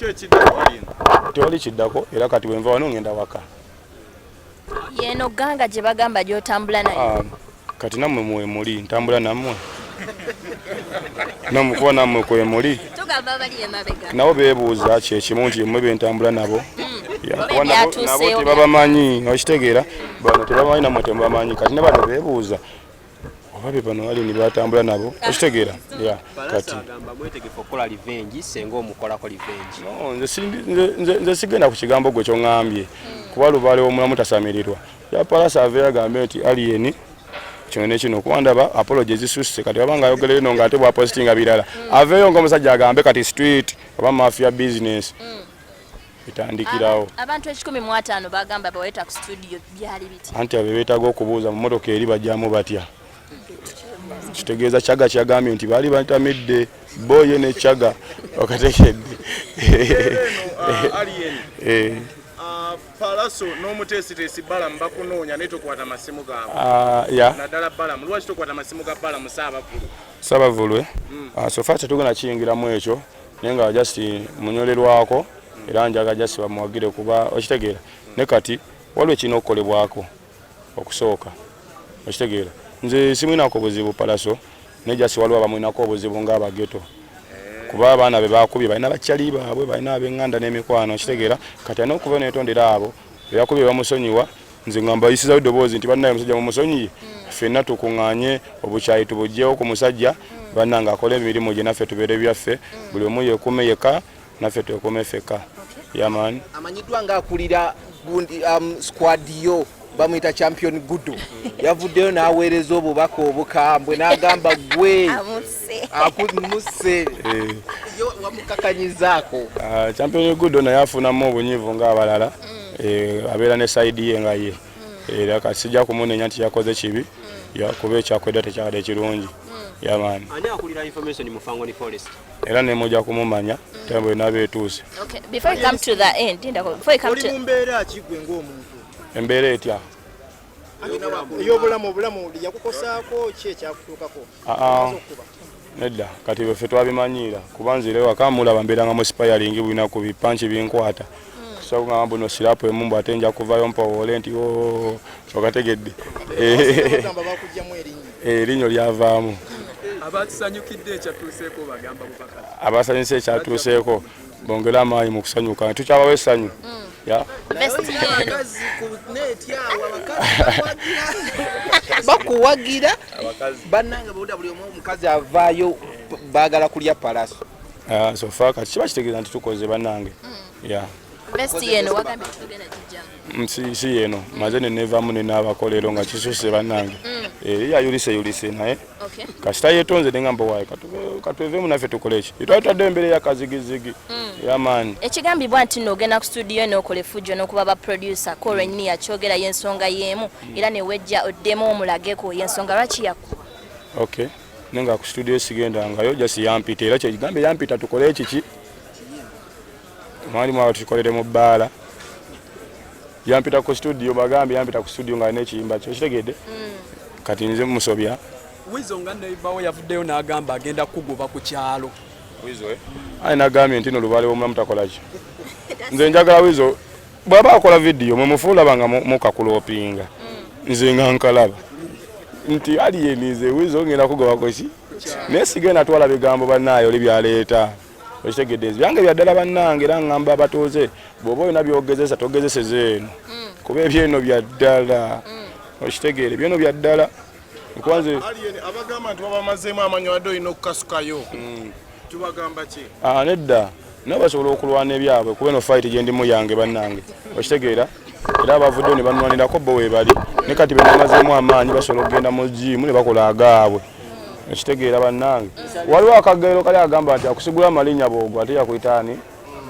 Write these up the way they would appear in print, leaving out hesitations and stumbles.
Ki ekiddako, Alien? Tewali kiddako, era kati bwenva wano ngenda waka. Yeno ganga gye bagamba gy'otambula nayo? Ah, kati nammwe mwemuli, ntambula nammwe, nammwe kuba nammwe kwemuli. Tugamba abali emabega. Nabo beebuuza kyekimu nti mmwe bentambula nabo. Ya, Oba kuba nabo ebyatuuseewo tebabamanyi, okitegeera? Bano tebabamanyi, nammwe temubamanyi. Kati ne bano beebuuza oba be bano Alien batambula nabo, okitegeera? Ya, kati Pallaso agamba mwetegefu okukola revenge senga omukolako revenge. No, nze nze sigenda ku kigambo gwe kyoŋŋambye, kuba lubaale w'omulamu tasamirirwa. Ya, Pallaso aveeyo agambe nti Alien kino ne kino, kuba ndaba apology ezisusse. Kati waba nga ayogera eno ng'ate bwapositinga birala, aveeyo ng'omusajja agambe kati street oba mafia business etandikirawo. Abantu 105 bagamba baweta ku studio, byali biti? Anti abo beetaaga okubuuza mu motoka eri bajjamu batya. Kitegeeza Kyaga kyagambye nti baali batamidde boye ne Kyaga, okategedde? Embeera eno, Alien, Eh, Pallaso n'omuteesiteesi Balamu bakunoonya naye tokwata masimu gaabwe. Ah, ya. Naddala Balamu, lwaki tokwata masimu ga Balamu Saabavulu? Sabavulwe. Ah, so far tetugenda kiyingiramu ekyo, naye nga just munyolerwako, era njaga just bamuwagire, kuba okitegeera ne kati waliwo ekirina okukolebwako okusooka, okitegeera? Nze simwinako buzibu Pallaso, naye just waliwo abamwinako obuzibu ng'abageto, kuba abaana be bakubye balina bakyali baabwe, balina ab'eŋŋanda n'emikwano, okitegeera? Kati alina okuva netondera abo beyakubye bamusonyiwa. Nze nga mbayisizayo eddoboozi nti bannaye, omusajja mumusonyiye, ffenna tukuŋŋaanye obukyayi tubugyewo ku musajja. Bannange, akole emirimu gye, naffe tubeere byaffe, buli omu yekuume yekka, naffe twekuume ffekka. Yeah man. Amanyiddwa ng'akulira gundi squad yo bamuyita Champion Gudo, yavuddeyo n'aweereza obubaka obukambwe n'agamba gwe Amuse. Akumuse. Eh. Yo wamukakanyizaako? Ah, Champion Gudo naye afunamu obunyiivu ng'abalala. Eh, abeera ne side ye nga ye, era kati sijja kumunenya nti yakoze kibi, kuba ekyakwedda tekyabadde kirungi. Yeah man. Ani akulira information mu Fangoni Forest? Era nemujja kumumanya time bwenaaba etuuse. Okay, before you come to the end, Ndako, before you come Oli to mu mbeera ki gwe ng'omuntu? Embeera etya? Ey'obulamu, obulamu yakukosaako ki ekyakutuukako? Ah, ah. Omaze okukuba? Nedda, kati bweffe twabimanyiira, kuba nzire waka mulaba mbeeranga mu spiring bulina ku bipanki binkwata. So ngamba buno slap emu mbu ate nja kuvayo mpowoole nti "Oh," okategedde? Bagamba bakugyamu erinnya. Erinnyo lyavaamu. Abatusanyukidde ekyatuuseeko bagamba bubaka? Abasanyusa ekyatuuseeko bongere amaanyi mu kusanyuka, tukyabawo essanyu. Ya. Best yeno. Abakazi ku neeti awo, abakazi bakuwagira bannange. Bawulira buli omu omukazi avaayo baagala kulya Pallaso. Ah, so far kati kiba kitegeeza nti tukoze, bannange, ya. Best yeno wagambye tugenda kijjamu. Si yeno maze nenevamu nenaabako leero nga kisuse, bannange. Eri yayulise yulise naye kasita yetonze nengamba waayi katwevemu naffe tukole eki twali twadde embeera eyakazigizigi yamaani. Ekigambibwa nti nno ogenda ku studio n'okola effujjo n'okuba ba producer ko lwennyini yakyogera, y'ensonga y'emu era newejja oddemu omulageko, y'ensonga lwaki yakuba. Okay, naye nga ku studio sigendangayo, just yampita, era kyekigambe yampita tukole ekiki mwali mwaba tukikolere mu bbaala. Yampita ku studio, bagambye yampita ku studio nga alina ekiyimba kyo, okitegedde? Kati nze musobya? Wizo nga neibawo yavuddeyo n'agamba agenda kukugoba ku kyalo. Wizo, eh? Aye nagambye nti no lubaale w'omulamu takola ki. Nze njagala Wizo bw'aba akola vidiyo mwe mufuulaba nga mukakulopinga, nze nga nkalaba nti Alien nze Wizo ngenda kugobako ki, naye sigenda twala bigambo bannaaye oli byaleeta, okitegedde? Byange byaddala, bannange, era ngamba abatuuze bw'oba olina byogezesa togezeseza eno, kuba ebyeno bya ddala, okitegeere? Ebyeno bya ddala, kuba nze Alien, abagamba nti wabamazeemu amanyo wadde olina okukasukayo, tubagamba ki? Ah, nedda, nabo basobola okulwana ebyabwe, kuba eno fight gyendimu yange, bannange, okitegeera? Era abavuddeyo ne banwanirako bo weebali, ne kati benamazeemu amaanyi basobola okugenda mu jiimu ne bakola agaabwe, okitegeera? Bannange, waliwo akagero kali agamba nti akusigula amalinnya bwogwo ate yakuyita ani?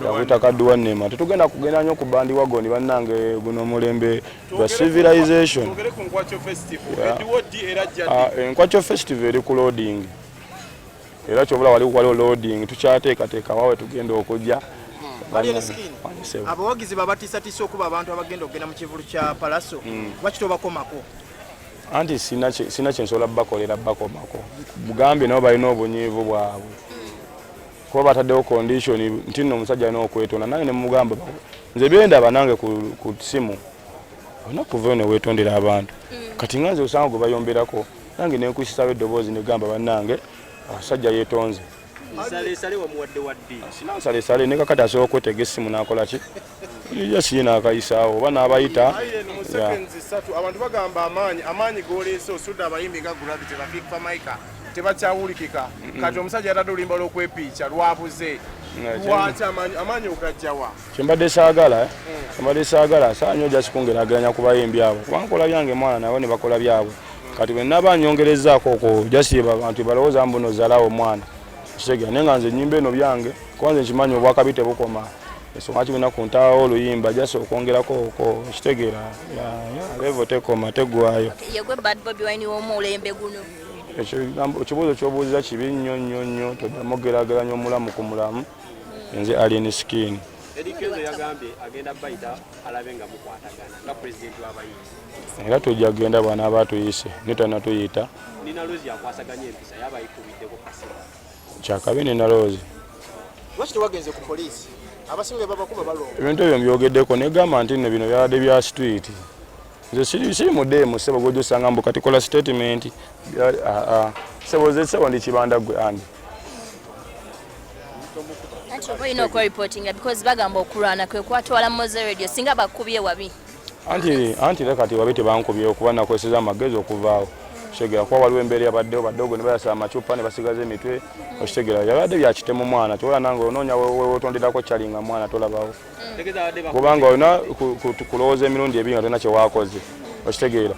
Yakuyita kadduwa nnema. Tetugenda kugenda nnyo ku bandwagon, bannange, guno omulembe gwa civilization. Twogere ku Nkwakyo Festival. Ediwo ddi era jja Ah, ddi? Enkwakyo Festival eri ku loading, era kyobula wali waliwo loading, tukyateekateeka wawe tugenda okujja. Alien Skin, Wandisewo. abawagizi babatiisatiisa okuba abantu abagenda okugenda mu kivulu kya Pallaso, lwaki tobakomako? Anti sina kyensobola bakolera bakomako, bugambye nabo balina obunyiivu bwabwe. Kuba bataddewo condition nti nno omusajja alina okwetonda, nange ne mugamba nze byendaba nange ku simu olina kuvayo ne weetondera abantu. Kati nga nze osanga gwe bayomberako, nange nenkusisawo eddoboozi negamba bannange abasajja yeetonze. Nsalesale wamuwadde wadde? Sina nsalesale, ne kakati asobola okwetega essimu n'akola ki, yasiye n'akayisaawo oba n'abayita. Mu seconds 3 abantu bagamba amaanyi goleese osudde abayimbi nga Gravity, ba Fik Fameica tebakyawulikika. Kati omusajja yatadde oluyimba lw'okwepiica lwabuze. Lwaki amaanyi ogajjawa? Kyembadde saagala, kyembadde saagala saa nnyo just kungeraageranya ku bayimbi abo, kuba nkola byange mwana, nabo ne bakola byabwe. Kati bwe naba nyongerezaako okwo, just abantu balowooza mbu nozalawo omwana, kitegeera? Naye nga nze ennyimba eno byange, kuba nze nkimanyi obwakabi tebukoma. Ensonga ki bwena kuntaawo oluyimba just okwongerako okwo, kitegeera? Level tekoma, teggwayo. Yegwe bad Bobi Wine w'omulembe guno? Ekibuuzo kyobuuziza kibi nnyo nnyo nnyo. Toddamu ogeraageranya omulamu ku mulamu. Nze Alien Skin. Eddy Kenzo yagambye agenda bayita alabe nga mukwatagana nga pulezidenti w'abayimbi. Era tujja kugenda bw'anaaba atuyise, naye tanatuyita. Nina Roz akwasaganya empisa, yaba ayikubiddeko kasimu. Kyakabi Nina Roz. Lwaki tewagenze ku poliisi? Abasinga babakuba balongo. Ebintu ebyo mbyogeddeko, negamba nti nno bino byabadde bya street. Nze siri mudeemu ssebo gwojja osanga mbu kati kola statement. Ssebo nze ssebo ndi kibanda gwe andi. Anti oba olina okwereportinga because bagamba okulwana kwe kwatwala Moze Radio, singa bakubye wabi. Anti era kati wabi tebankubye, okuba nakozeseza amagezi okuvaawo, okitegeera? Kuba waliwo embeera yabaddewo, baddogo ne bayasa amacupa ne basigaza emitwe, okitegeera? Yabadde byakitemu mwana, kyobola nange onoonya wewetonderako kyalinga mwana tolabawo. Tegeeza abadde Kubanga olina kulowooza emirundi ebiri nga tolina kyewakoze, okitegeera?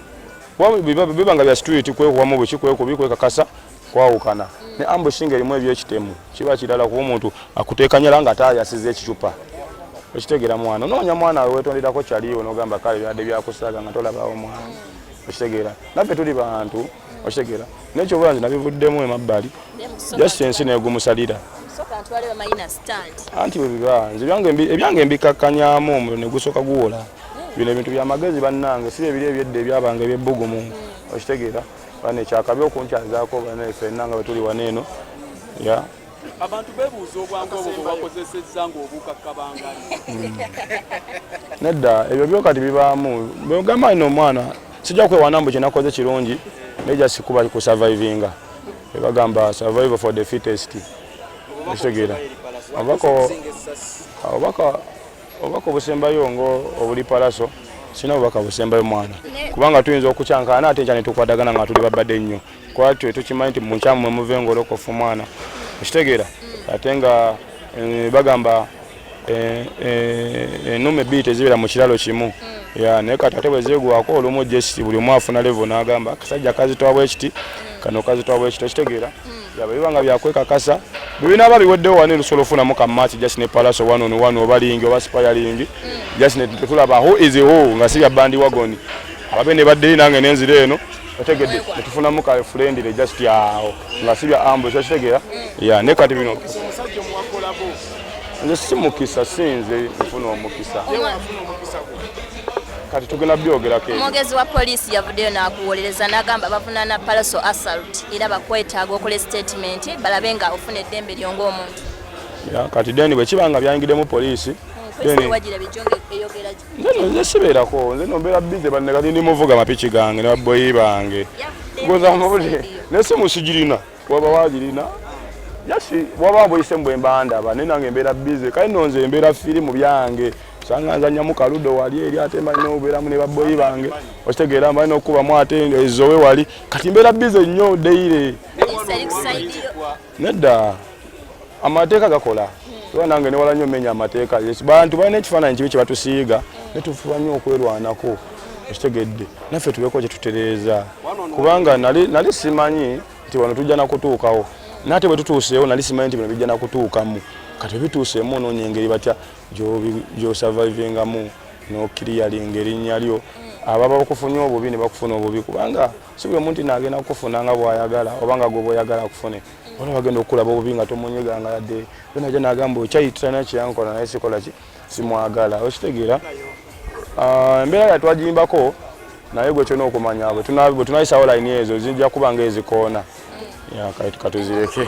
Kuba biba nga bya street, kwekubamu buki, kwekubi, kwekakasa, kwawukana ne ambush nga erimu ebyekitemu, kiba kirala, kuba omuntu akuteekanyala nga ate ayasiza ekicupa, okitegeera mwana? Onoonya mwana we wetonderako kyaliwo nogamba kale byadde byakusaaga nga tolabawo mwana, okitegeera? Naffe tuli bantu, okitegeera? Nekyobola nze nabivuddemu emabbali, just ensi negumusalira. Soka ntwale bamayina stand. Anti bwe biba nze ebyange mbikakkanyamu, omuliro ne gusooka guwola. Bino ebintu byamagezi bannange, si ebiri ebyedda ebyabanga ebyebbugumu, okitegeera? Bana ekyakabi okunkyazaako bana ffenna nga bwe tuli wano eno ya. Abantu beebuuza obwangu obwo bwe wakozesezza ng'obuuka kabangali. Nedda, ebyo byo kati bibaamu. Bwegamba ino omwana sijja kwewana mbu kyenakoze kirungi, naye just kuba kusurvivinga. Ebagamba survival for the fittest, okitegeera? Obubaka obusembayo ngo obuli Palaso, sina bubaka busembayo mwana, kubanga tuyinza okukyankana ate enkya netukwatagana nga tuli babadde nnyo, kuba twe tukimanyi nti munkyamu mwe muva engolokofu mwana, okitegeera? Ate nga bagamba ennume bbiri tezibeera mu kiralo kimu. Ya, naye kati ate bwe zeegwako olumu, just buli omu afuna level n'agamba akasajja kazitowa bwe kiti, kano kazitowa bwe kiti, okitegeera? Ya, bwe biba nga byakwekakasa, bwe binaaba biweddewo wano olusobola ofunamu ka match just ne Palaso one on one, oba ring oba sparring, just ne tetulaba who is who, nga si bya bandwagon, ababe ne badde nange nenzira eno, otegedde? Netufunamu ka friendly just awo, nga si bya ambush, okitegeera? Ya, ne kati bino Omusajja omuwa collabo? Nze si mukisa, si nze nfuna omukisa. Ye wafuna omukisa gwo. Kati tugenda byogerako ebyo. Omwogezi wa poliisi yavuddeyo n'akuwolereza n'agamba bavunaana Palaso assault, era bakwetaaga okola statement balabe nga ofuna eddembe lyo ng'omuntu. Ya, kati then bwe kiba nga byayingiddemu poliisi, then wagira bijonge eyogera. Nze no nze sibeerako, nze no mbeera busy banne. Kati ndi muvuga mapiki gange ne baboyi bange. Goza mubuli naye simu sigirina, waba wagirina just waba buyise mbwe mba ndaba, naye nange mbeera busy. Kale nno nze mbeera free mu byange, osanga nzannyamu kaludo wali eri, ate mbalina okubeeramu ne baboyi bange, okitegeera? Mbalina okukubamu ate ezowe wali. Kati mbeera busy nnyo daily. Poliisi eri ku side yo? Nedda, amateeka gakola, kuba nange newala nnyo menya amateeka. Yes, bantu balina ekifaananyi kibi kye batusiiga, ne tufuba nnyo okwerwanako, ekitegedde? Naffe tubeko kye tutereeza, kubanga nali simanyi nti wano tujja nakutuukawo, naate bwe tutuuseewo nali simanyi nti bino bijja nakutuukamu. Kati bwe bituuseemu, onoonya engeri batya gy'osurvivingamu n'okiriyalinga erinnya lyo, ababa bakufunye obubi ne bakufuna obubi, kubanga si buli omuntu naagenda kukufuna nga bw'ayagala oba nga gwe bw'oyagala akufune. Waliwo bagenda okukulaba obubi nga tomunyiganga yadde naja nagamba okyayitirana kyeyankola, naye sikola ki, simwagala, okitegeera? Ah, embeera yatwagimbako, naye gwe kyona okumanya bwe tunayisawo layini ezo zijja kuba nga ezikoona. Ya, kati katuzireke.